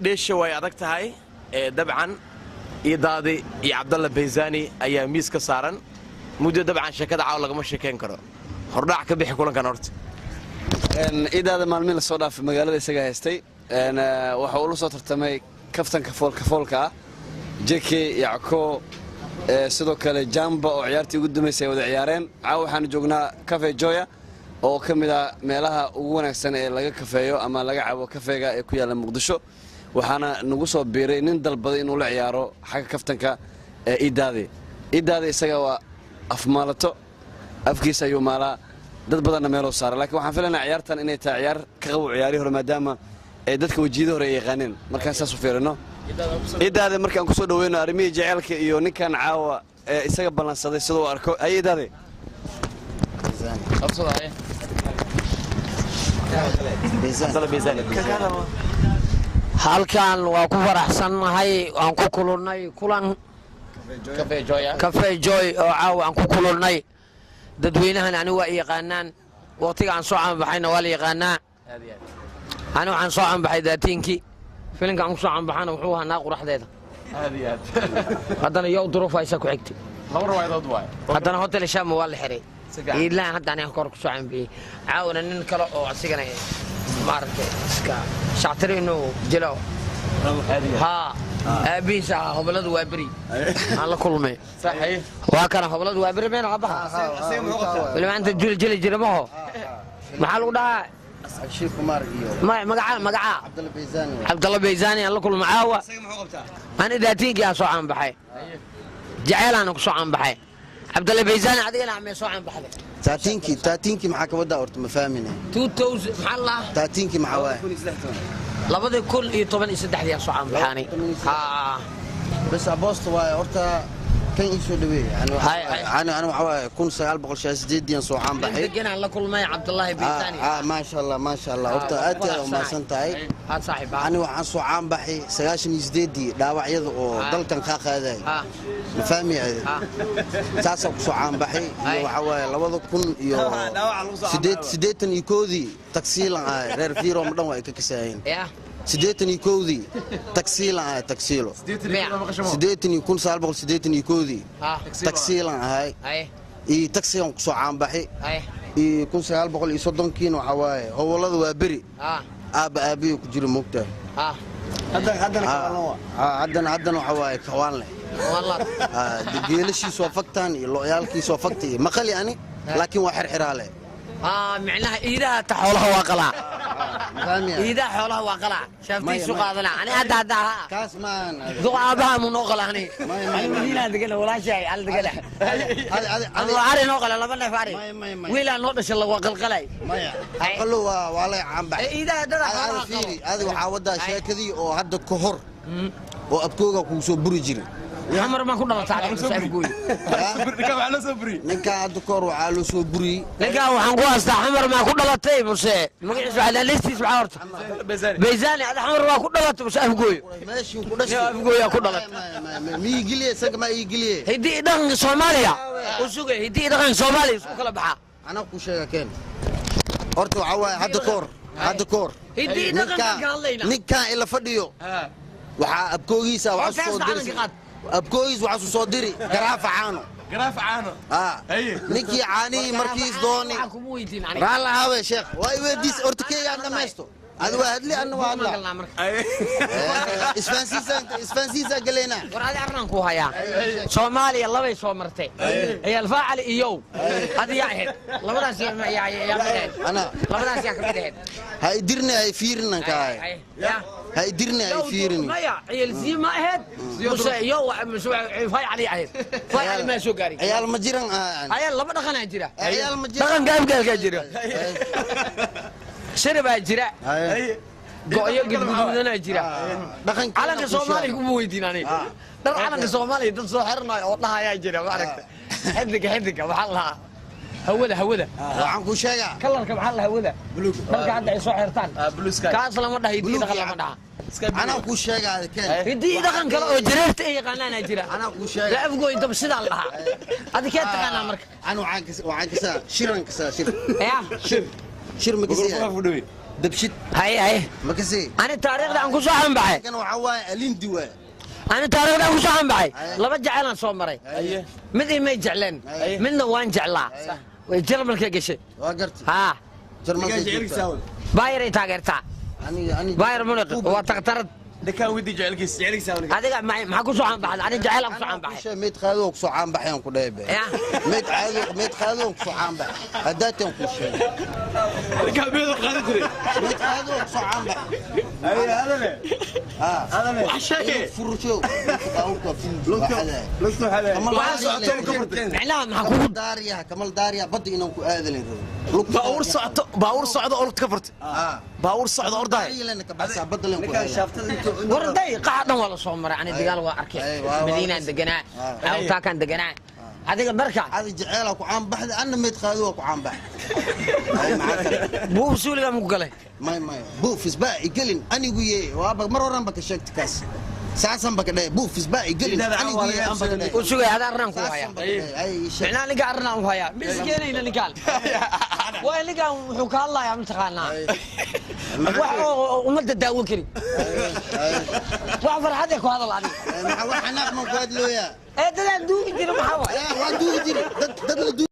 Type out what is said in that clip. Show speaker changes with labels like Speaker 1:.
Speaker 1: Dheesha way adag tahay dabcan. Idaadi iyo Cabdalla Bayzani ayaa miis ka saaran muddo. Dabcan sheekada caaw lagama sheekayn karo. Hordhac ka bixi kulankan horta.
Speaker 2: Idaada maalmihi lasoo dhaafay magaalada isaga haystay, waxa uu la soo tartamay kaftanka foolkafoolka ah Jeke Yacko, sidoo kale Jamba oo ciyaartii ugu dambaysay ay wada ciyaareen. Caawa waxaanu joognaa Cafe Joya oo ka mid ah meelaha ugu wanaagsan ee laga kafeeyo ama laga cabo kafeega ee ku yaalla Muqdisho. Waxaana nagu soo biiray nin dalbaday inuu la ciyaaro xagga kaftanka ee Idaadi. Idaadi isaga waa afmaalato, afkiisa ayuu maalaa, dad badanna meeloo saara, laakiin waxaan filaynaa ciyaartan inay tahay ciyaar ka qabo ciyaarihii hore, maadaama ay dadka wejiyada hore ay yaqaaneen. Markaan saas u fiirino Idaade, markaan kusoo dhaweyno arrimihii jaceylka iyo ninkan caawa ee isaga ballansaday siduu u arko. Haye Idaade.
Speaker 3: Halkan waa ku faraxsannahay, waan ku kulannay kulan Cafe Joy oo caawa aan ku kulannay. Dadweynahan ani waa i yaqaanaan, waqtiga aan soo canbaxayna waa la yaqaanaa. Ani waxaan soo canbaxay daatiinkii filinka aan ku soo canbaxana wuxuu ahaa naa quraxdeeda, haddana yow duruuf haysa ku xigtay, haddana Hotel Shama waa la xiray. Iidlahan hadda aniga kor ku soo canbiyey. Caawana nin kale oo asigana maaragtay iska shactiri inuu jilo haa aabbihiis ahaa Hoboladu Waa Beri aan la kulmay. Waa kana Hoboladu Waa Beri meel abaha weliba inta jili jili jira maho. Maxaa lagu dhahaa? Magaca magaca Cabdalla Bayzani aan la kulma caawa. Ani daatiinkii aan soo caanbaxay, jaceylaana ku soo caanbaxay. Cabdalla Bayzani, adigana amee soo caanbaxday?
Speaker 4: Taatiinkii, taatiinkii maxaa ka wadaa horta? Ma fahmine.
Speaker 3: 2000 maxaa la
Speaker 4: Taatiinkii maxaa waaye?
Speaker 3: 2013-dii aan soo caanbaxaanay.
Speaker 4: Bas aboosta waaye horta kan ii soo dhaweey. Ani waxaa waaye 1968-dii aan soo caan baxay.
Speaker 3: Deganaan la kulmay Cabdullaahi Bayzani.
Speaker 4: Maasha Allah, maasha Allah, horta aad iyo aad umahadsan tahay.
Speaker 3: Saaxiib.
Speaker 4: Ani waxaan soo caan baxay 98-dii, dhaawacyada oo dalkan kaa qaaday, ma fahmi? Saasaa ku soo caan baxay. Iyo waxaa waaye labada kun iyo 81-dii tagsiilan ahay, reer Firom dhan waa ay ka kasaayeen. 81-dii tagsiilan ahay, tagsiilo 1981-dii tagsiilan ahay iyo tagsigan ku soo caanbaxay. Iyo 1930-kiina waxaa waaye Hobolada Waa Beri aabba aabbiyo ku jira, moogtahay. Haddana waxaa waaye kawaan leh geelashiis waa fagtaan iyo lo'yaalkiis waa fagta iyo maqali ani, laakiin waa xirxiraale.
Speaker 3: Micnaha iidaha ta xoolaha waa qalaa, iidaha xoolaha waa qalaa, shaaftiisu qaadana. Ani hadda hadda
Speaker 4: kaas maan
Speaker 3: duqa aabbaha mu noo qala. Ani ani Madiinaan degana, walaashahay al degana, ari noo qala, laba neef ari, wiilaa noo dhashay waa qalqalay.
Speaker 4: Qalo waa lay caanbaxay
Speaker 3: iidaha dada xoolaha.
Speaker 4: Fiiri, adi waxaa wadaa sheekadii oo hadda ka hor oo abkooga kugu soo buri jiray.
Speaker 3: Xamar maan ku dhalataa?
Speaker 4: Ninkaa hadda ka hor waxaa loo soo buriyey.
Speaker 3: Ninkaa waxaan ku haastaa Xamar maa ku dhalatay muse magaciis waxaa listiis maxaa horta Bayzani? Ada Xamar waa ku dhalatay muse Afgooyo?
Speaker 4: Meeshii ku dhashay
Speaker 3: Afgooyaa ku dhalatay.
Speaker 4: Miigiliye isaga maa iigiliye.
Speaker 3: Hiddii dhaqanka Soomaaliya u sugay, hiddii dhaqanka Soomaaliya isku kala baxaa.
Speaker 4: Anaa ku sheega keen horta waxaa waaye hadda ka hor, hadda ka hor
Speaker 3: hiddii dhaqanka ka hadlayna.
Speaker 4: Ninkaan ila fadhiyo waxaa abkoogiisa waxaa soo diri, abkoogiis waxaa soo diri garaafa caano,
Speaker 1: garaafa caano.
Speaker 4: Ninkii caanihii markiis dooni raalla haawe. Sheekh waa i weydiis horta, keegaan dhamaysto. Adi waa hadli, anna waa hadla, isfahansiisaan galeynaa.
Speaker 3: War adi arnaan ku hayaa, Soomaaliya labay soo martay, ciyaal faacali iyow adi yaa ahayd? Labadaas yaa mid ahayd? Labadaas yaa ka mid ahayd?
Speaker 4: Ha idirne, ha ifiirinan kaahay, ha idirne, ha ifiirini.
Speaker 3: Maya, ciyaalsii ma ahayd muse yow muse faacali ahayd? Faacali maa soo gaarin.
Speaker 4: Ciyaal ma jiran.
Speaker 3: Ciyaal laba dhaqanaa jira.
Speaker 4: Ciyaal ma jiran.
Speaker 3: Dhaqanka Afgaalkaa jira, shiribaa jira, go'yo gudguduudanaa jira. Calanka Soomaaliya kuma weydiin aniga. Dhar calanka Soomaaliya dad soo xiranayo oo dhahayaa jira, ma aragta? Xidiga, xidiga maxaa lahaa? Hawada, hawada.
Speaker 4: Waxaan kuu sheegaa
Speaker 3: kalarka maxaa lahaa? Hawada dharka hadda ay soo xirtaan kaas lama dhaha hiddii dhaqan, lama dhaha.
Speaker 4: Anaa kuu sheegaa keen.
Speaker 3: Hiddii dhaqan kale oo jareerta ay yaqaanaanaa jira.
Speaker 4: Anaa kuu sheegaa.
Speaker 3: Afgooy dab sidaa la dhahaa. Adi kee taqaanaa marka?
Speaker 4: Anu waxaan kasaa shiran, kasaa shir.
Speaker 3: Ya
Speaker 4: shir, shir ma kasiya. Dabshid.
Speaker 3: Haye haye.
Speaker 4: Makasii.
Speaker 3: Ani taariikhda aan ku soo xanbaxay.
Speaker 4: Kan waxaa waaye alindi waaye.
Speaker 3: Ani taariikhda aan ku soo xanbaxay. Laba jecel aan soo maray. Mid imay jecleen. Midna waan jeclaa. Way Jarmalka gashay.
Speaker 4: Waa gartay.
Speaker 3: Haa.
Speaker 4: Jarmalka joogtaa.
Speaker 3: Bayern ay taageertaa.
Speaker 4: Ani
Speaker 3: Bayern Munich waa takhtarad.
Speaker 1: Ninkaan weydii jecelkiis jecelkiisa.
Speaker 3: Adiga maxaa ku soo xanbaxday? Ani jecel aan ku soo xanbaxay.
Speaker 4: Meyd qaado ku soo caanbaxay aan ku dhahay be.
Speaker 3: Ya.
Speaker 4: Meyd caado meyd qaado ku soo caanbaxay. Haddaataan ku sheegay.
Speaker 1: Ninkaan meedu qaadan jiray.
Speaker 4: Meyd qaado ku soo caanbaxay.
Speaker 2: Haye hadale.
Speaker 4: Ah.
Speaker 2: Hadale.
Speaker 1: Wax sheege.
Speaker 4: Furusho. Baabuurka
Speaker 2: Lugtu xaday.
Speaker 4: Kamal
Speaker 1: socoto ka furtay.
Speaker 3: Micnaha maxaa kugu
Speaker 4: daariya kamal daariya badda inaan ku aadalin rabo.
Speaker 1: Baabuur socoto baabuur socdo oo lugta ka furtay.
Speaker 4: Ah.
Speaker 1: Baabuur socdo ordahay.
Speaker 4: Daariya ka baxsaa badda leen ku
Speaker 2: Ninkaan
Speaker 4: aadalin.
Speaker 2: shaaftada intuu
Speaker 3: warday qaxa dhan waa la soo maray. Ani dagaal waa arkay.
Speaker 4: Ay, waa-
Speaker 3: Madiinaan deganaa. Awtaakaan deganaa. Adiga marka
Speaker 4: Adi jeceela ku caanbaxday anna meyd qaado waa ku caanbaxay. Ay maxaa kale?
Speaker 3: Buuf suuliga muku galay.
Speaker 4: May may buufis baa igelin anigu yee waaba mar horan ba ka sheegtay kaas. Saasan ba ka dhahay buufis baa igelin anigu yee aan ba ka dhahay.
Speaker 3: U sugay hada arrinaan ku haya.
Speaker 4: Saasan ba ka dhahay. Ay ii sheeg.
Speaker 3: Micnaha ninka arrinaan u hayaa. Ma iskeenayna ninkaan. Waa ninkaan wuxuu ka hadlayaa mataqaanaa. Wax oo ummadda daawo karin. Wax farxad eh ku hadal adiga.
Speaker 4: Maxaa wax xanaaq ma ku hadlooyaa?
Speaker 3: Ee dadaan duugi jira maxaa waay?
Speaker 4: Waa duugi jiri dad dad la duugi.